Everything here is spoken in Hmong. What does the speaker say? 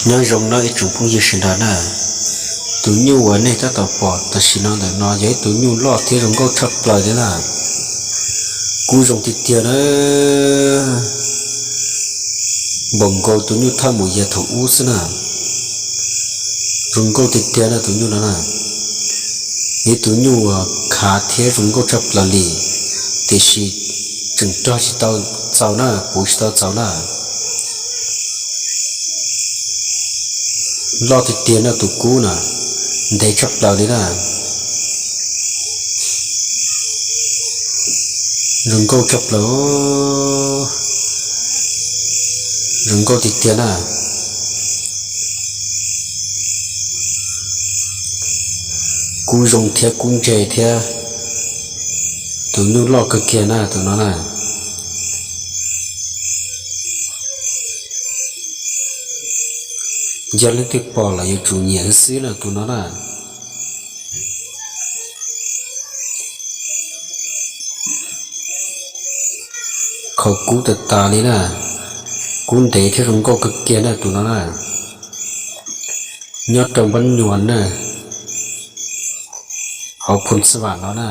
Nyob zoo nawb ib tsoom phooj ywg sawv daws na. Tus nyuj uas nej tab tom pom tam sim no ntawm no yog ib tug nyuj loj thiab zoo nkauj tshaj plaws li na. Kub zoo tiag tiag na, npaum nkaus tus nyuj thawj mus yam thaum ub xwb na. Zoo nkauj tiag tiag na tus nyuj no na. Ib tug nyuj uas khav thiab zoo nkauj tshaj plaws li, tiam sis tseem rog tsis tau txaus na, puv tsis tau txaus na. Loj tiag tiag na tus kub na, ntev tshaj plaws li na. Zoo nkauj tshaj plaws, zoo nkauj tiag tiag na. Kub zoo thiab kub ntse thiab. Tus nyuj loj kawg kiag na tus no na. Yog leej twg pom los yuav tsum nyiam xwb na tus no na. Qhov kub tas tas li na, kub ntev thiab zoo nkauj kawg kiag na tus no na. Nyob rau Npab Nyuas na, hauv Phoo Xab Vam no na.